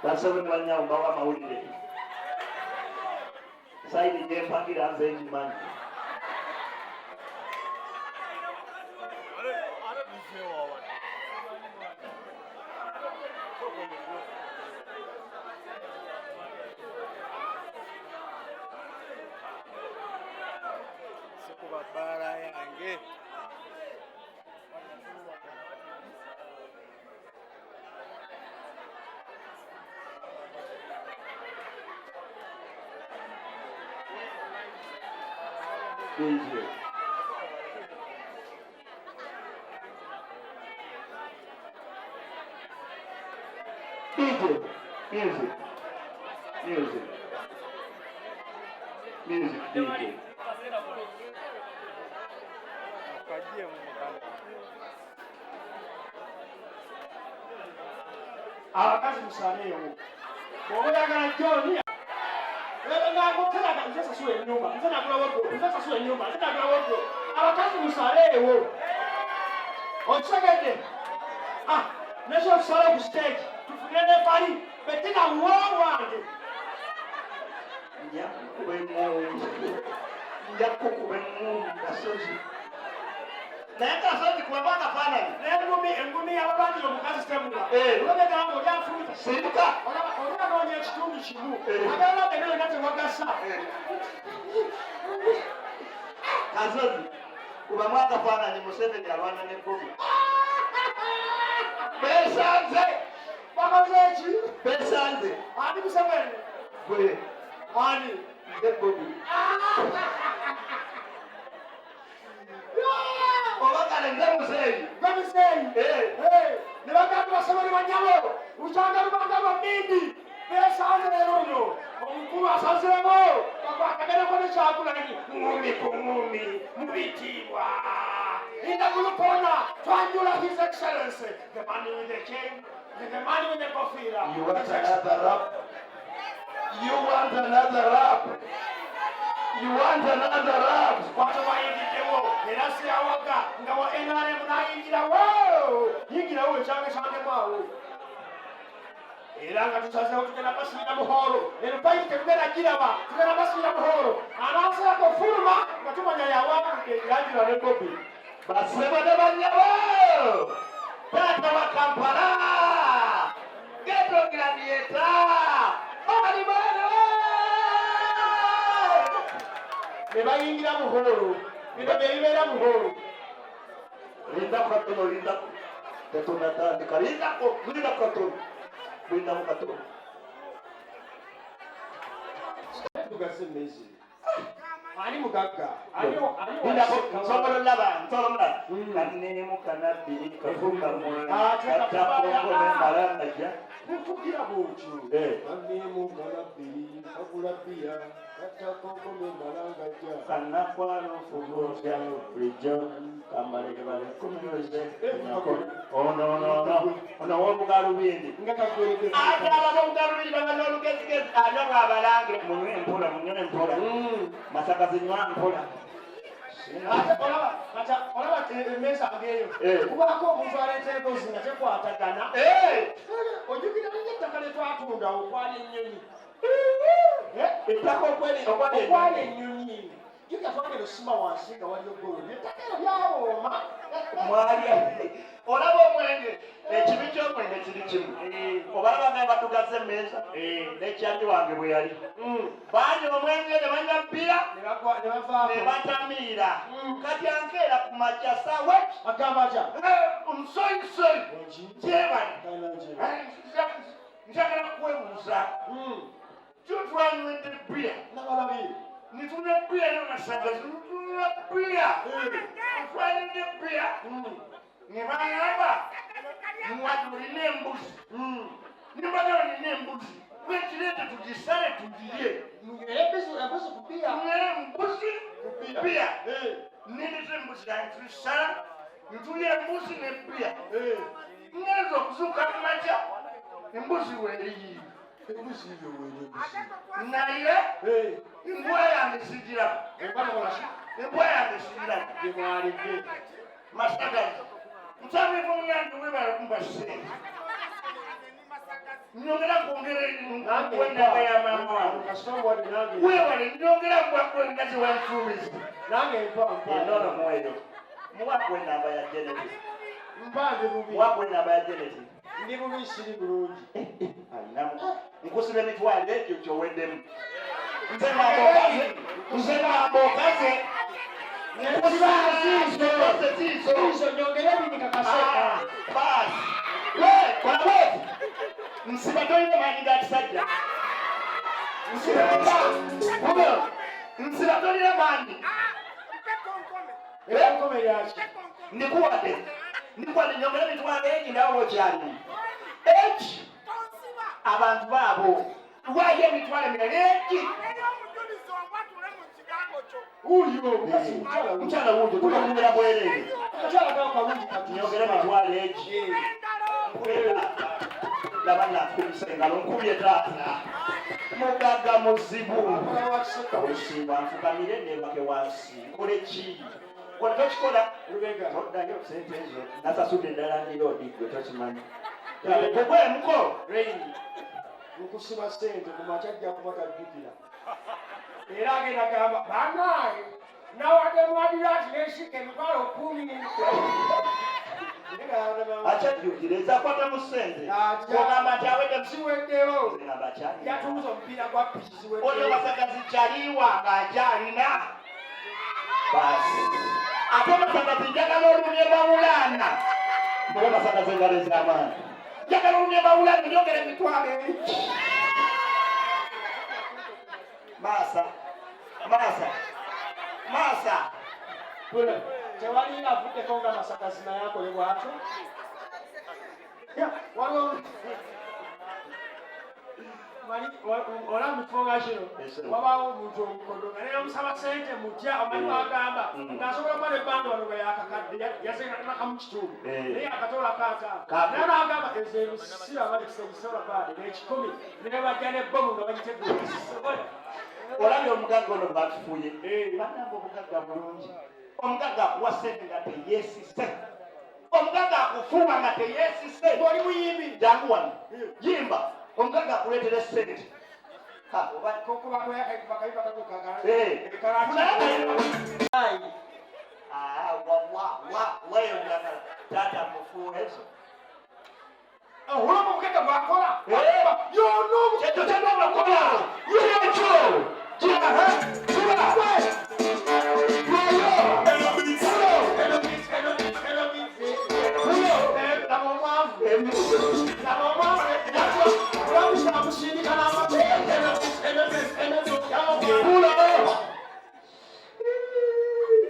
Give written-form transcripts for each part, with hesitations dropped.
Bassebo ne bannyabo, mbawa amawulire. Side gyempangira nze ngimanyi. Sikuba bbaala yange. DJ. DJ, music, music, music, DJ. Kagyemu mukama. Abakazi musaleewo. Bw'oba oyagala John nze sasula ennyumba, nze nagula wardrobe, nze sasula ennyumba, nze nagula wardrobe. Abakazi musaleewo, okitegedde? Ah, nekyo tusale ku stage tufune ne fali betina wo wange. Nja kukuba emmundu, nja kukuba emmundu, Kasozi. Naye Kasozi, kubamu akafaananyi. N'engumi, engumi y'ababanira omukazi temula. Olabegamba oli afumita. Sirika. Olaba oli anoonya ekitundu kimu. Eh. Abeera beno yonna tewagasa. Kasozi, kubamu akafaananyi. Museveni alwana ne Bobi, besanze. Bakoze eki? Besanze. Ani Museveni? Gwe. Ani? Nze Bobi. Oba kale nze muzeeyi. Gwe muzeeyi. Eh. Ne bagamba basomeri banyabo lukyanga lubanga lwa mindi besanze leero luno omukulu asazeewo bakwataganeko ne Kyagulanyi ngumi ku ngumi mu bitiibwa. Indagulukona twanjula His Excellency, the man with the chain, the man with the kofiira. You want another rap? You want another rap? You want another rap? Kwata wayingiddewo era siyawaga nga wa NRM nayingirawo, yingirawo ekyange kyangemu awo. Era nga tusazeewo tugenda basibira muhoolo eno fight, tetugenda giraba, tugenda basibira muhoolo. Anaasirako fuluma nga tumanya yawangudde yanjula ne Bobi. Basebo ne bannyabo, taata wa Kampala, ghetto gladiator, ali bano. Ne bayingira muhoolo, bino bye bibeera muhoolo. Lindako katono, lindako, tetunatandika. Lindako, lindako katono, lindako katono. Tugase emmezi ani mugagga ani ani? Lindako, nsobola olaba, nsobola omulaba. Kanneemu kanabbiri kafuka. Ah, teka Katakongo nemala ngajja. Tugira bwotyo. Eh. Kanneemu kanabbiri kagula bbiya kattakonkomye malangajja. Kanakwala ofuga otya bulijjo kambalekebale kumiroze. Ono ono ono ono w'obugalubindi. Nga kagweredde. Ate ab'obugalubindi baba n'olugezigezi ano bw'abalangira munywe mpola, munywe mpola. Masaka zinywa mpola. Ate olaba kata olaba emmeeza ngeeyo. Eh. Kubaako omuntu aleeta emboozi nga tekwatagana. Eh! Ojjukira linnya ettaka lye twatunda okwali ennyonyi? Eh? Ettaka okwali okwali okwali ennyonyi. Jjukira twagenda osima wansi nga waliyo goolo, ettaka eryo lyawooma. Mwali olaba omwenge, ekibi ky'omwenge kiri kimu. Obalaba nga batugaze emmeeza n'ekyambi wange bwe yali banywa omwenge ne banywa bbiya. Ne ne bavaako. Ne batamiira. Kati ankeera ku makya saawa Agamba atya? Omusoyisoyi gyebali. Kananje. Njagala kwebuuza, kyo twanywedde bbiya. Nabalabye. Nitunywa bbiya namasaga, tunywa bbiya, twanywedde bbiya ne bagamba mwadde olina embuzi, ne bagamba nina embuzi, lwekireete tugisale tugirye. Embuzi ku bbiya? Tunywere embuzi Ku bbiya. Bbiya. Nindeta embuzi yange, tugisala nitulya embuzi nebbiya. Ngenza okuzuuka ku makya, embuzi weeriyi. Embuzi yo weeri embuzi. Naye embwa yange sigiraba. Embwa nekola ki? Embwa yange sigiraba. Gye mwalidde. Masagazi, nsabeko munange, webala kumpa ssente. Nyongera kwongera enamba ya maama wange. Kasita omuwadde nange. Weewale, nyongera kugazi wansuubizi. Nange mpa mpa. Enono muweyo. Muwako enamba ya Janet. Mpa ndi bubi. Muwako enamba ya Janet. Ndi bubi siri bulungi. Alinamu. Nkusiba emitwalo egyo kyoweddemu. Nze ngamba okaze. Nze ngamba okaze. Nkusiba ziizo. Ziizo. Izo nyongere ebiri kakase. Ah, baasi. We, kola bwoti. Nsiba tolina maanyi ga kisajja. Nsiba mba. Nsiba tolina maanyi. Enkome yaki? Ndikuwadde. Ndikuwadde nyongera emitwalo egi nawe okyalimu. Egi. Abantu baabo. Lwayo emitwalo emirala egi. Wuuyo omukazi mukyala wuuyo. Mukyala wuuyo tukamumira bwereere. Akakyala kako kalungi kati. Nyongera emitwalo egi. Laba nakubisa engalo nkubye taata. Mugagga muzibu. Akola wa kiseka. Osimba nfukamire neebake wansi. Nkole ki? Kola tokikola. Lubega. Toddayo sente ezo. Nasasudde eddala ndiroodi gwe tokimanyi. Gwemuko. Rain. Nkusiba ssente ku makya ajja kuba tajjukira. Era agenda gamba bannange nawadde mwadira ati nensika emitwalo 10. Akyajjukira ezakwata mu ssente. Atya. Ogamba nti awedde Ziweddewo. Ngamba akyalina. Yatuuza omupiira gwa piki ziweddewo. Oyo Masagazi kyaliwa ng'akyalina. Baasi. Ate Masagazi njagala olumye Bawulaana. Mube Masagazi engalo ez'amaanyi. Njagala olumye Bawulaana nyongera emitwalo egi. Maasa. Maasa. Maasa. Tewali avuddeko nga Masagazi naye akole bw'atyo. Waliwo olaba mu kifo nga kino wabaawo omuntu omukodo nga naye omusaba ssente mutya omanyi bw'agamba ng'asobola okuba n'ebbanga wano nga yakakadde yazenaka mu kitundu naye akatoola kaataano naye n'agamba ezo ebisiraba ekisobola baade n'ekikumi naye bajja n'ebbomu nga bagiteguula sisobola. Olabye omugagga ono bw'atufuuye. Bannange obugagga bulungi. Omugagga akuwa ssente nga teyeesise. Omugagga akufuuwa nga teyeesise. Oli muyimbi. Jangu wano. Yimba. Omugagga akuleetera ssente. Ha, oba Ah, wa wa wa leyo njagala. Taata mufuuwa ezo. Olaba omugagga bw'akola. Yonna Kyekyo ky'agenda okukola. Kyekyo. Kiraha. Kiba. Lwayo. Pulo. Pulo. Laba omwavu. Emu. Laba omwavu. Lwamusa amusindika n'amatu. Pulo.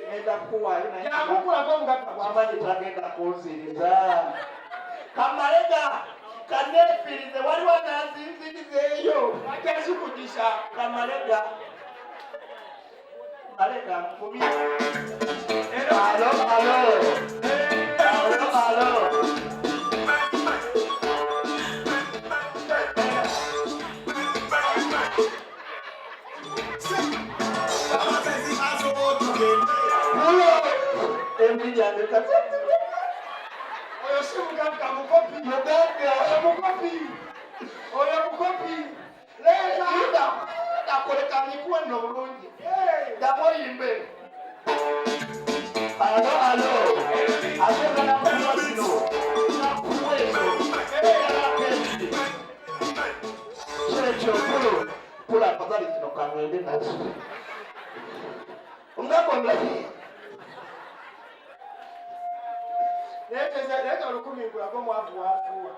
Ngenda kukuwaayo naye. Jangu nkulage omugagga bw'akola. Kimanyi tagenda kunziriza. Kamalega kaneefirize waliwo ananzinziriza eyo. Ajja zikugisa. Kamalega. Malega nkubye. Alo, alo. Alo, alo. Pulo. Emiri gyange kati. Oyo si mugagga mukopi. Mugagga. Oyo mukopi. Oyo mukopi. Leeta. Linda. Akoleka nikuwe nno bulungi. Ddamu oyimbe. Alo, alo. Asooka n'akuwa zino. N'akuwa ezo. N'akuwa Kyekyo, pulo. Pulo afadhali zino kangende nazo. Omugagga omulala. Leeta olukumi nkulage omwavu w'afuuwa.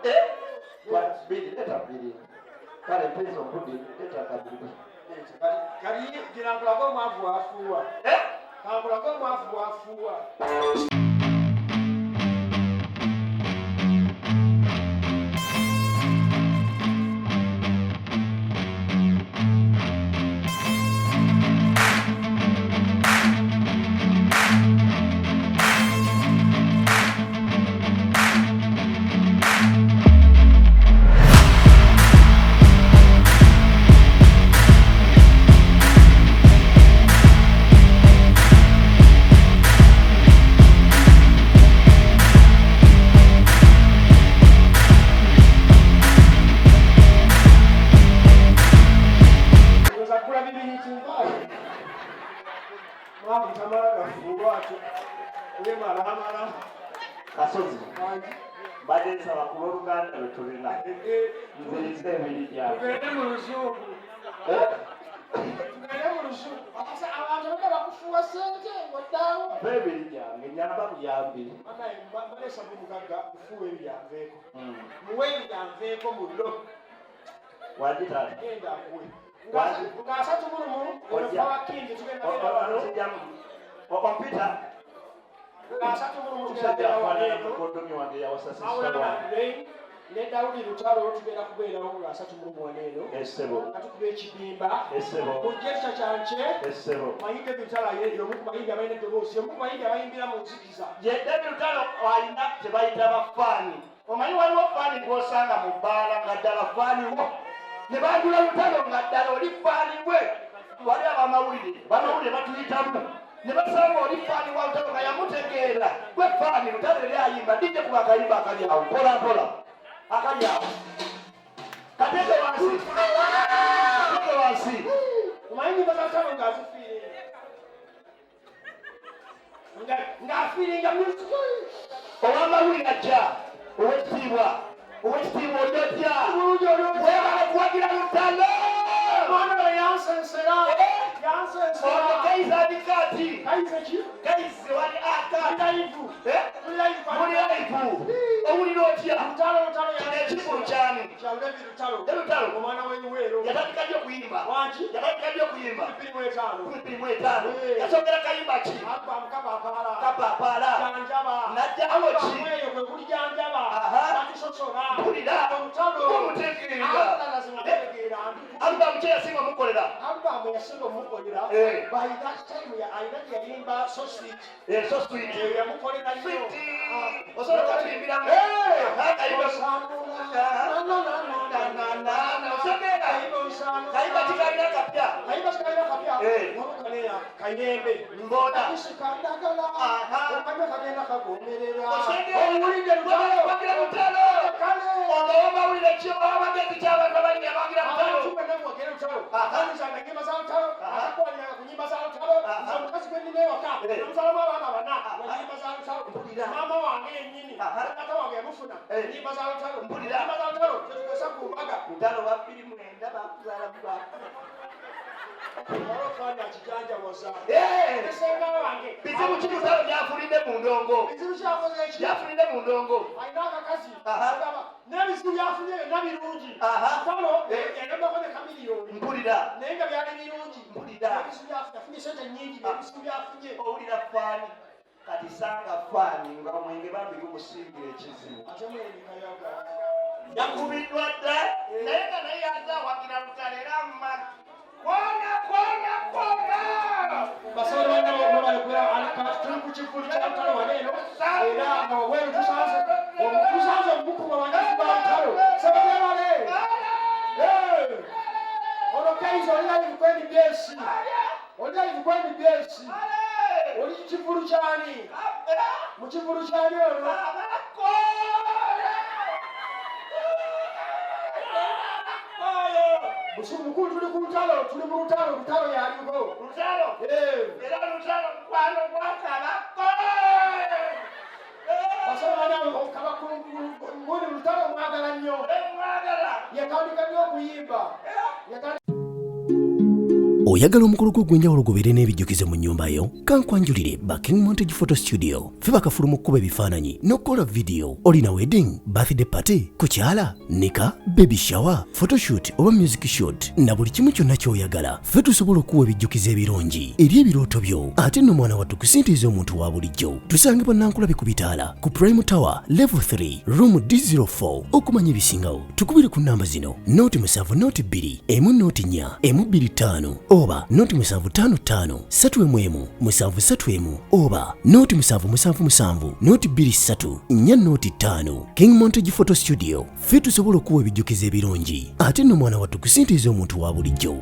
Bbiri, leeta bbiri. Kale mpeeza obudde, leeta kabiri. Kali gira nkulage omwavu w'afuuwa. Kankulage omwavu w'afuuwa. Wemalaamala. Kasozi mbadde nsaba ku lw'oluganda lwe tulina nziriza ebiri gyange. Tugende mu luzungu. Eh? Tugende mu luzungu. Akasa abantu abadde bakufuuwa ssente ng'oddaawo. Mpa ebiri gyange nyamba buyambi. Banaye baleesa mugagga mufuuwa ebyanveeko. Muwe ebyanveeko mullo. Wangi taata. Genda akuwe. Wangi. Nga 31 Ojja. eno kingi tugenda genda wano. Nzijamu. Ompita. Nga 31 tugenda Omusajja genda wano afaanana eno. mukoddomi wange yawasa sisita Maulana wange. Ray ne Daudi Lutalo tugenda kubeerawo nga 31 wano eno. Essebo. Nga tukuba ekidimba. Essebo. Mujje kyakyanje. Essebo. Manyi David Lutalo y'omu ku bayimbi abalina eddoboozi, y'omu ku bayimbi abayimbira mu nzikiza. Ye David Lutalo alina kye bayita bafaani. Omanyi waliwo faani gw'osanga mu bbaala nga ddala faani wo. Ne banjula Lutalo nga ddala oli faani we. Wali abamawulire batuyitamu. Ne basanga oli faani wa Lutalo nga yamutegeera. Gwe faani Lutalo eri ayimba, DJ kuba akayimba akali awo, mpola mpola. Akali awo. Kateeke wansi. Kateeke wansi. Omanyi ennyimba za Lutalo ng'azifiiringa. Ng'afiiringa music. Ow'amawulire ajja, ow'ekitiibwa, ow'ekitiibwa oli otya? Bulungi oli otya? Weebale kuwagira Lutalo. Omwana we yansensera. Eh? Yansensera. Ono Kaiza Adikati. Kayize ki? Kaize wali aka. Tuli live. Eh? Tuli live. Muli live. Owulira otya? Lutalo Lutalo Kino ekivvulu kyani? Kya David Lutalo. David Lutalo. Omwana w'Eluweero. Yatandika ddi okuyimba? Wangi? Yatandika ddi okuyimba? 2005. 2005. Eh. Yasookera kayimba ki? Akuba mukapapaala. Kapapaala. Janjaba. N'ajjawo ki? Albamu eyo kwe kuli janjaba. Aha. Batusosola. Mpulira. Olutalo. Gumutegeera. Albamu tegeera. Albamu ki yasinga omukolera? Albamu yasinga omukolera. Eh. By that time alina gye yayimba So Sweet. Eh, So Sweet. Eyo yamukolera nnyo. Sweet. Ah. Osobola okatuyimbiramu? Eh. Aha, kayimba. Osangula. Aha. Na, na, na, na, Na, na, na, na. Osegeera? Kayimba osangula. Kayimba kikalina kapya. Kayimba kikalina kapya. Eh. Wabula kaleya, kayembe. Mbona. Kisikandagala. Aha. Okanywa kagenda kagomerera. Osegeera? Owulidde Lutalo. Wagira Lutalo. Kale. Ono ow'amawulire ki ow'amagezi ki abantu abali abagira Lutalo? Abantu bonna muwagire Lutalo. Aha. Atandisanga ennyimba za Lutalo. Aha. Atakwaliranga ku nnyimba za Lutalo. Aha. Nze omukazi gwe nnina ewaka. Eh. Namusalamu abaana bana. Aha. Wa nnyimba za Lutalo. Mpulira. Maama wange yennyini. Aha. Taata wange yamufuna. Eh. Nnyimba za Lutalo. Mpulira. Nnyimba za Lutalo. Tetukozesa ku mbaga. Lutalo wa 2009 bakuzaala buba. Waliwo faani akijanjawaza. Eh. Ne ssenga wange. Bizibu ki Lutalo by'afulidde mu ndongo? Bizibu kyakoze ki? By'afulidde mu ndongo. Alina akakazi. Aha. Agamba, n'ebizibu by'afunye byonna birungi. Aha. Lutalo Eh. yayambako ne Chameleone. Mpulira. Naye nga byali birungi. Mpulira. Ebizibu by'afunye, afunye ssente nnyingi, Ah. ebizibu by'afunye. Owulira faani. Kati sanga faani nga omwenge bambi gumusingira ekizibu. Ate mwenge kayaga. Yakubiddwa dda naye nga naye yazze awagira Lutalo era amma. Kona, kona, kona! Basobola banna b'okuba kubeera kati tuli ku kivvulu kya Lutalo wano eno era nga wabweru tusanze omukugu abagizi ba Lutalo. Ssebagyebale! Ono Kaiza oli live ku NBS. Oli live ku NBS. Oli ku kivvulu kyani? Mu kivvulu kyani ono? Mukulu tuli ku Lutalo, tuli mu Lutalo, Lutalo yaliko. Lutalo. Eh. Era Lutalo mukwano gwa Kabaka. Basobola banna Kabaka nguni Lutalo mwagala nnyo. Mwagala. Yatandika nnyo okuyimba. Oyagala omukolo gwo ogw'enjawulo gubeere n'ebijjukizo mu nnyumba yo? Kankwanjulire ba King Montage Photo Studio. Ffe bakafulu mu kkuba ebifaananyi n'okukola vidiyo. Olina wedding, birthday party, kukyala, nika, baby shower, photoshoot oba music shoot na buli kimu kyonna ky'oyagala. Ffe tusobola okuwa ebijjukizo ebirungi eri ebirooto byo. Ate nno mwana wattu kusintiiza omuntu wa bulijjo. Tusangibwa Nankulabi ku bitaala ku Prime Tower Level 3 Room D04. Okumanya ebisingawo tukubire ku namba zino 07 02 1 04 125 oba 0755 3 1 7 oba 0777 023 405. King Montage Photo Studio. Ffe tusobola okuwa ebijjukizo ebirungi. Ate nno mwana wattu kusintiiza omuntu wa bulijjo.